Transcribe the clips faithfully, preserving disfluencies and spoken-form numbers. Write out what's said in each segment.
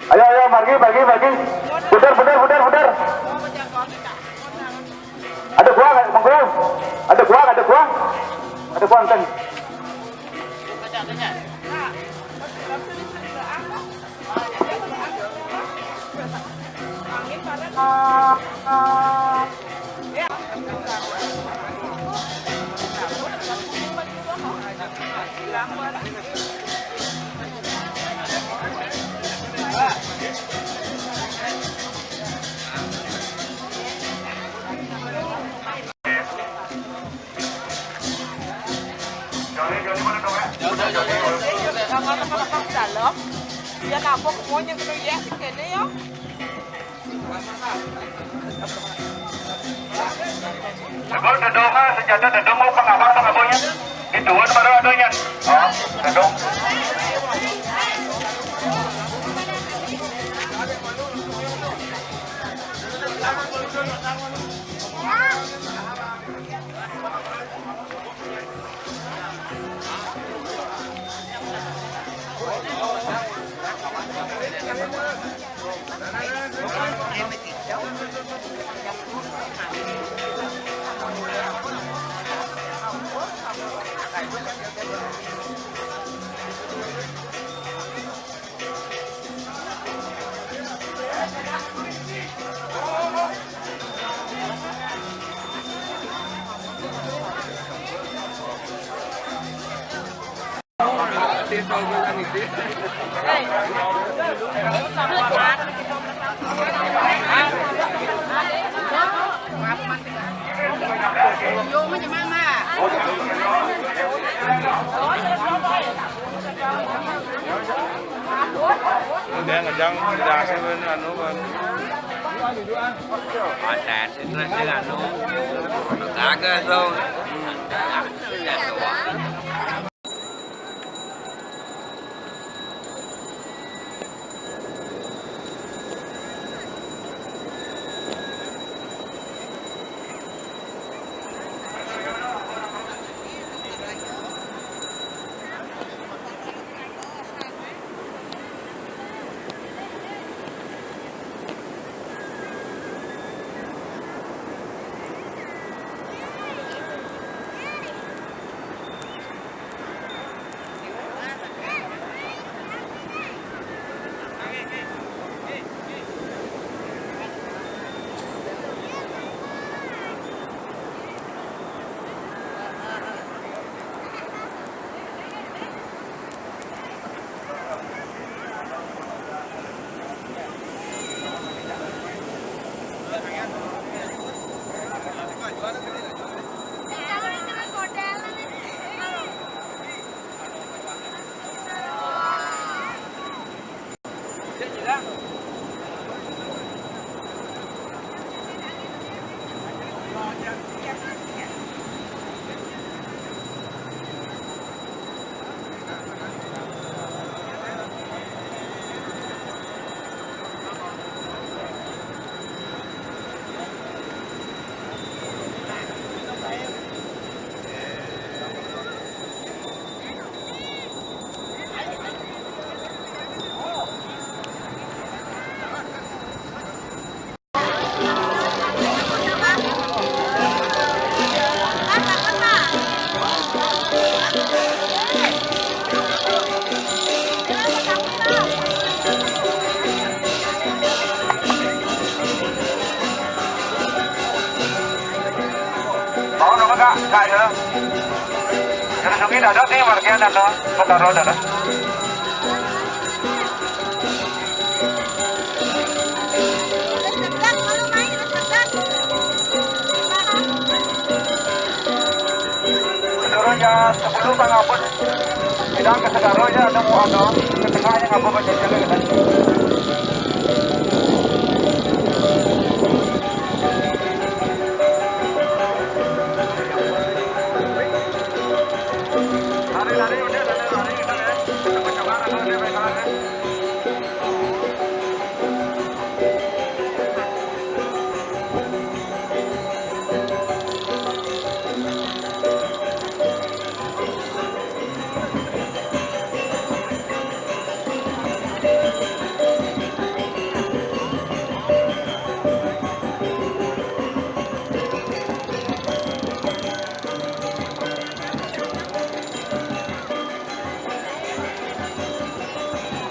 Ayo, ayo, margi, margi, margi. Putar, putar, putar, putar. Ada kuah, Bang Kul? Ada kuah, ada kuah? Ada kuah, enten. Dalam, dia nabok semuanya kena ya, kena ya. Sebab dodong mah senjata dodong mau pangabang pangabangnya. Dituan baru adonya. Oh, dodong. Dia ngejang, ngejang sih, anu, kan. Paten, itu sih, anu. Kagak, tuh. Mau nama kak? Kak ya. Dari sungai ada sih warga ada. Kota Roda ada. Suruh jam sepuluh Bang Abut. Kita ke Segaronya, ada mau ada, ke tengahnya, apa macam jalan kita. Lari, lari, udah, lari, lari, kita ya. Kita mencoba, kalau dia main kalah, ya.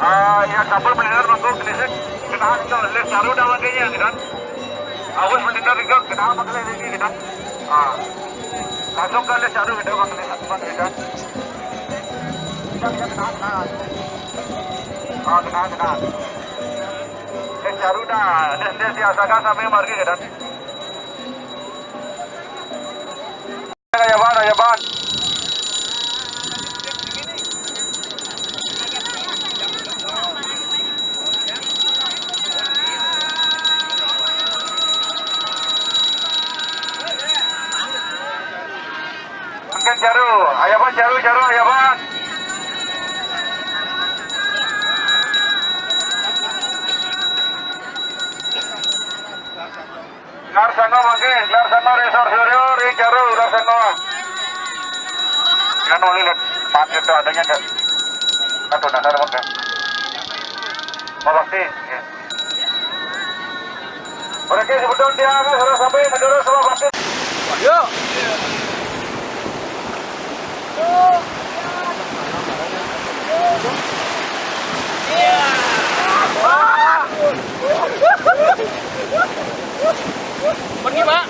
Ah, ya, kapal benar mangkuk, gelisik. Kenapa itu? Lift baru dah makanya, gitu. Awas mendengar itu, kenapa kalian ini, gitu? Ah. Langsung ke lift baru, gitu, Bang, lift, Bang, gitu. Kita, kita kenal, kenal. Oh, kenal, kenal. Lift baru dah, lift, lift di Asaga sampai margi, gitu. Ayaban, ayaban. Mangkin jaru, ayaban jaru, jaru, ayaban. Gelar sanga mangke, gelar sanga Resor Suryo, ring Jaru, gelar sanga. Kan wali lihat, Pak, itu adanya, Kak. Aduh, nah, ada, Pak, ya. Mau bakti, ya. Oke, sebetulnya dia, kan, sudah sampai, negara, sama bakti. Yuk. Pergi, Pak.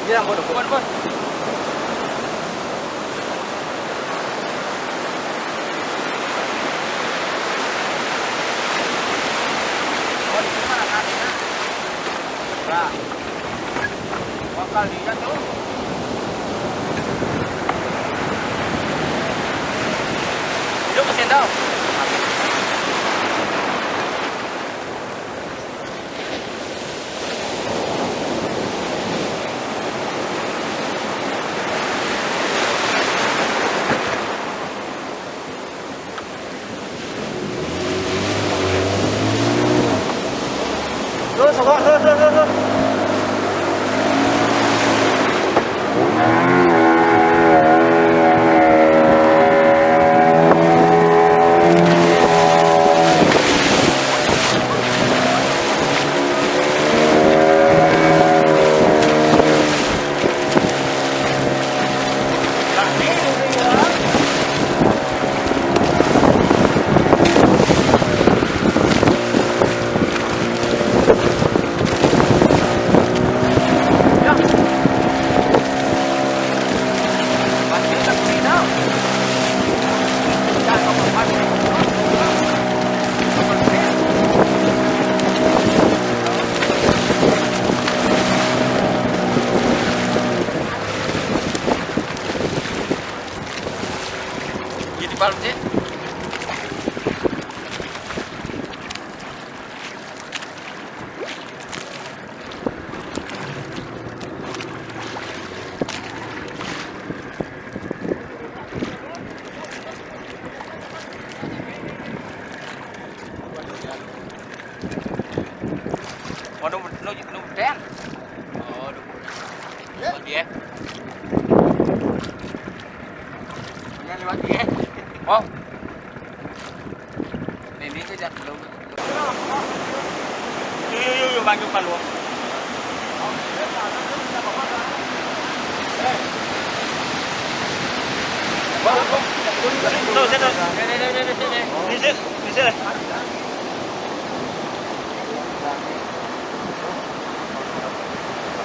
Iya, ampun, ampun. Ampun, ampun. Nah. Bakal dia tuh. Hidup mesin tau. Terus, terus, terus, terus, terus. Jadi, Pak, cek. Waduh, nu, nu, Den. Oh, aduh. Lewat dia. Lewat dia. Oh. Ini, ini sejak dulu. Yuk, yuk, yuk, yuk, maju keluar. Tuh, situ. Nih, nih, nih, nih, nih, nih. Di sini, di sini.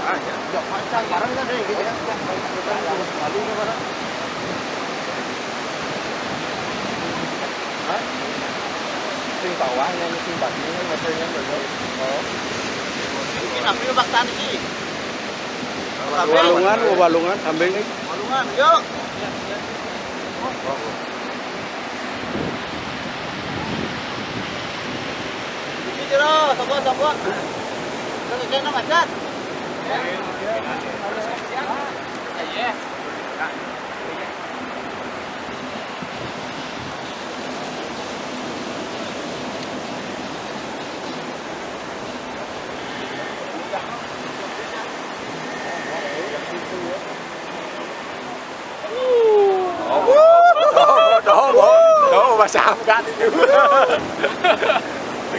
Ah, ya. Ya, pacar bareng kan, eh, gitu ya. Malu ya, bareng. Hah? Sing bawah, yang sing tadi, yang motornya belum. Oh. Ini apa ya, Bang Tani? Walungan, oh, Walungan, kambing nih. Walungan, yuk. Sabot, sabot. Lagi kayo na, macet. Oh, oh, oh, oh, oh, masangkat itu.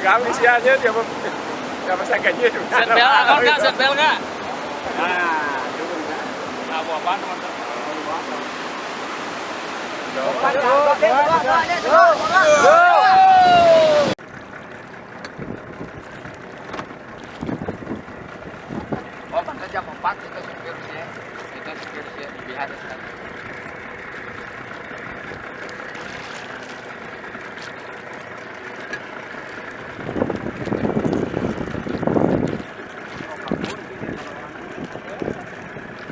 Kami sianya dia, dia masangkatnya itu. Set bel, Kak, set bel, Kak. Nah, turun, Kak. Nah, buah apaan, teman-teman? Oh, pantai jam empat itu supir sih. Itu supir sih, lebih ada sekali.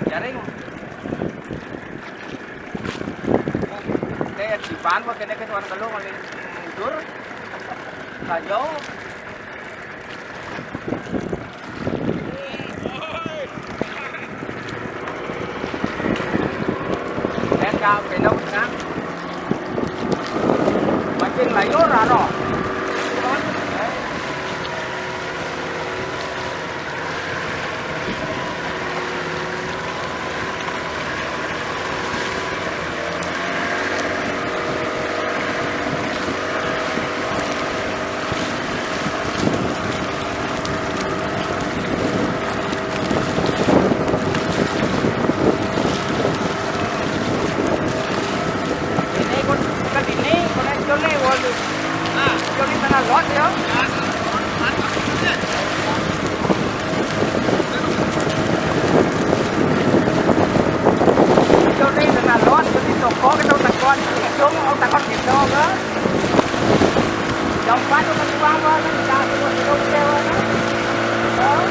Jaring. Kayak di ban, kene ke tuan kalau kali mundur. Sayo. Ken ka pelok na. Makin layo raro. Ini kon, bukan ini, kon Joni, waduh. Nah, Joni tengah lot ya. Joni tengah lot, Joni toko kita takon, dong, takon gitu, kan? Jam empat udah tua, Bang. Kita suruh, suruh, suruh, suruh.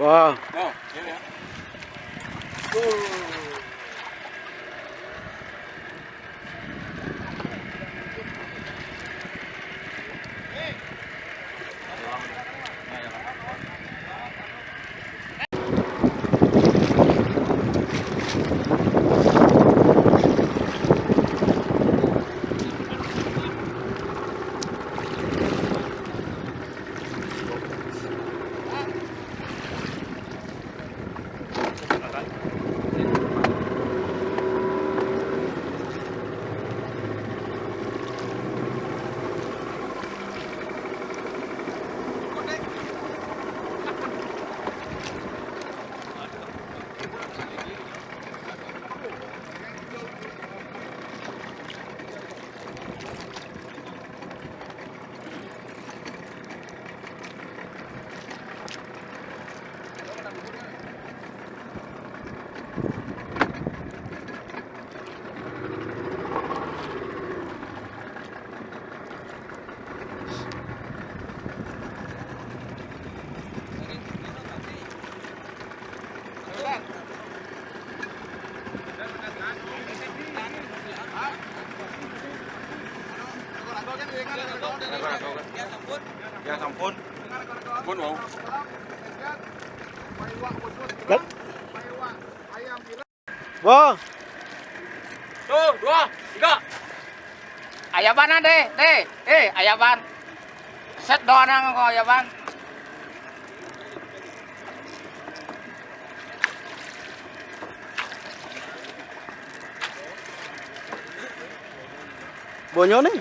Wah. Nah, ini ya. Bo. Tuh, dua, tiga. Ayaban deh, deh. Eh, ayaban. Set doang kok ayaban. Bonyo nih.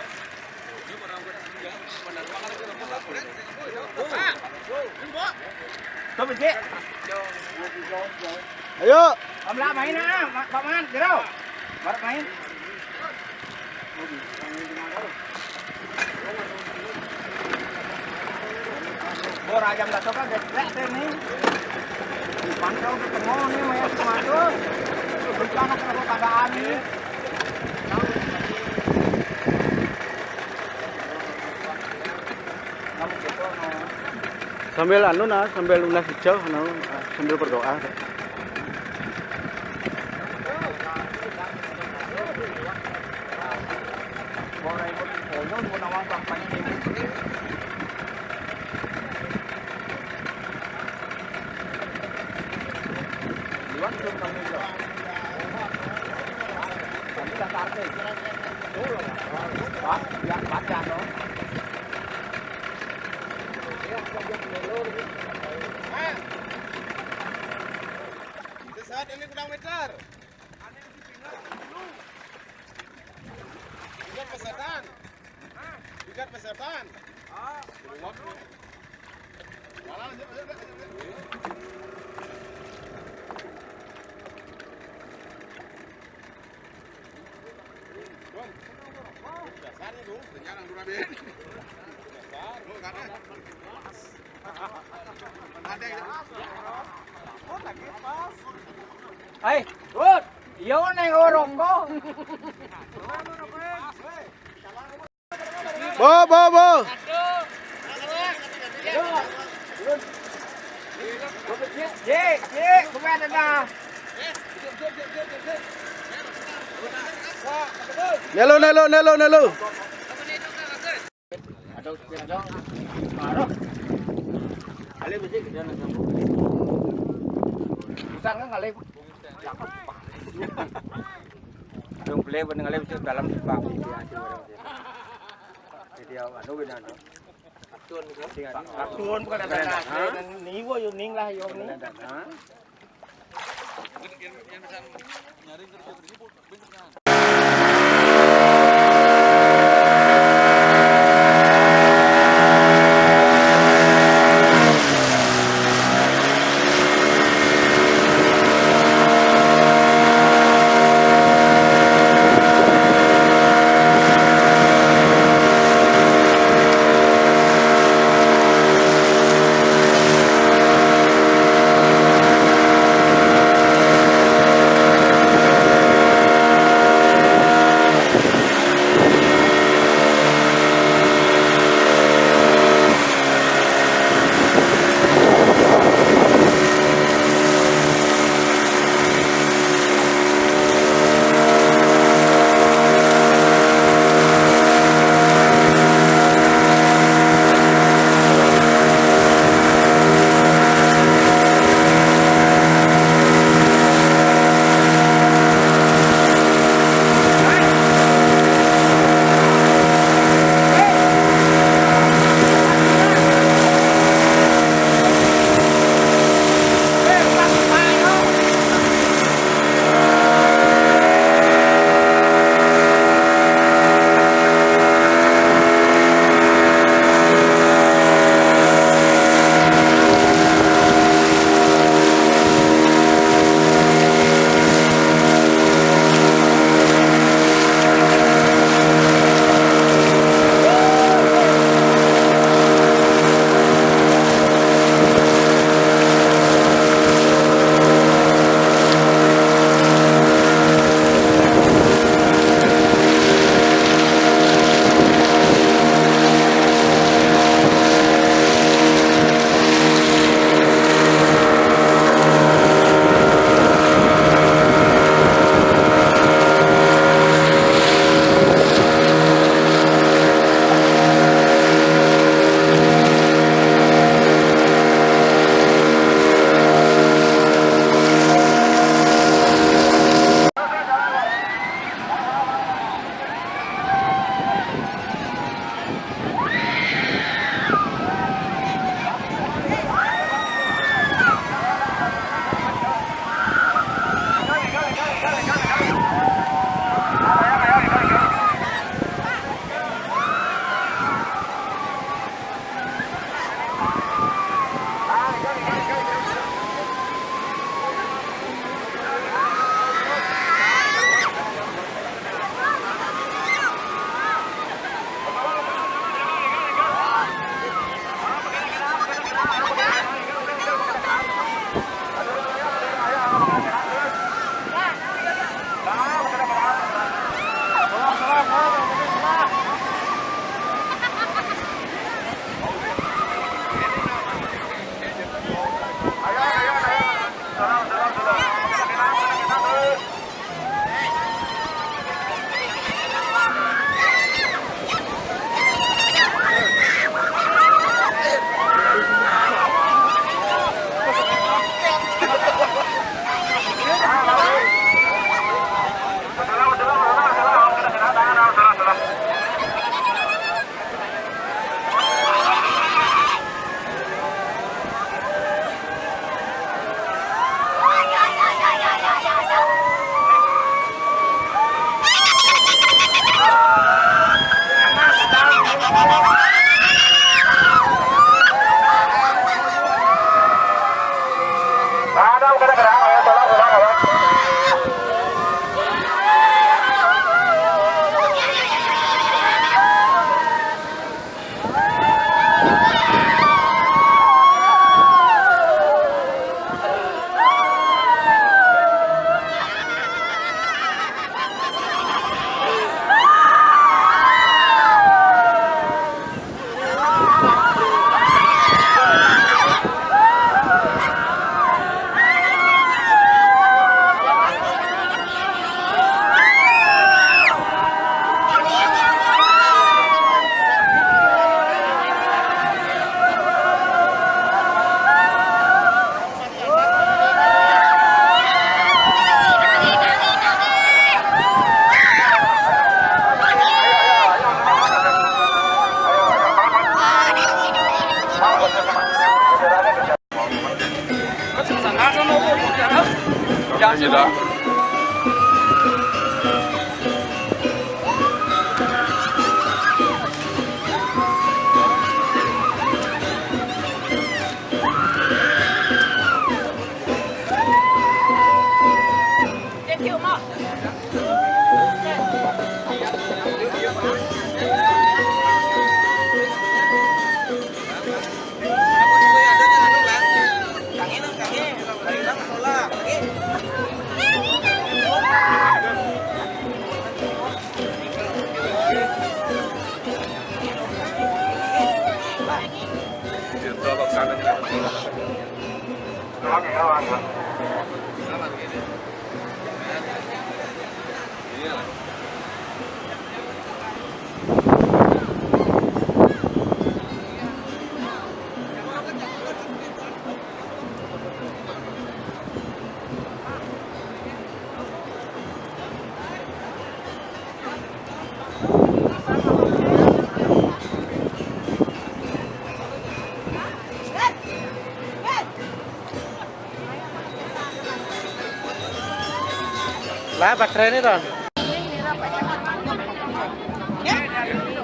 Tuh, Biji. Ayo. Om lah main ah, Ma-, Paman, Jero. Baru main. Bor ayam dah coba geprek deh nih. Pantau ke tengah nih, main kemana? Rencana kalau keadaan nih. Sambil anu nah, sambil lunas hijau, anu, sambil berdoa. Saat ini kurang meter. Tiga pesetan. Tiga pesetan. Ah. Hai, Rut. Iya, neng rokok. Bo, bo, bo. Nelo, nelo, nelo, nelo. Bisa nggak ngalih? Dong beli bener ngalih bisa dalam jebak. Jadi anu bener. Atun bukan ada. Atun bukan ada. Niwo yo ning lah yo ning. Jangan gitu. Thank you, Mak. Lah, baterainé, Ron. Ya,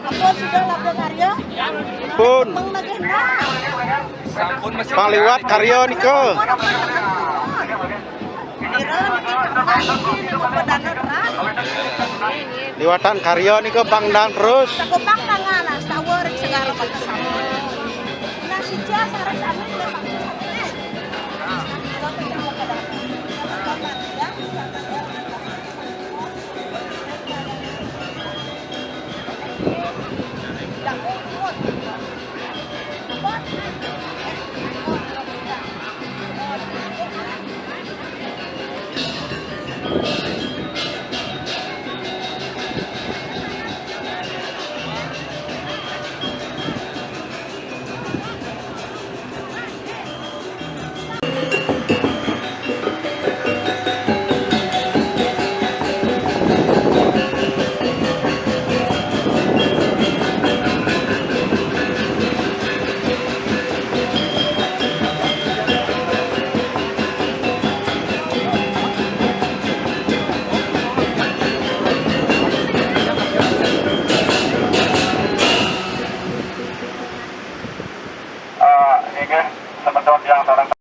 apa sudah lapor karya? Pun. Mang nagih nah. Pang liwat karya nika. Liwatan karya nika pang ndang terus. Teko pang tangan, nah, sawur segala macam.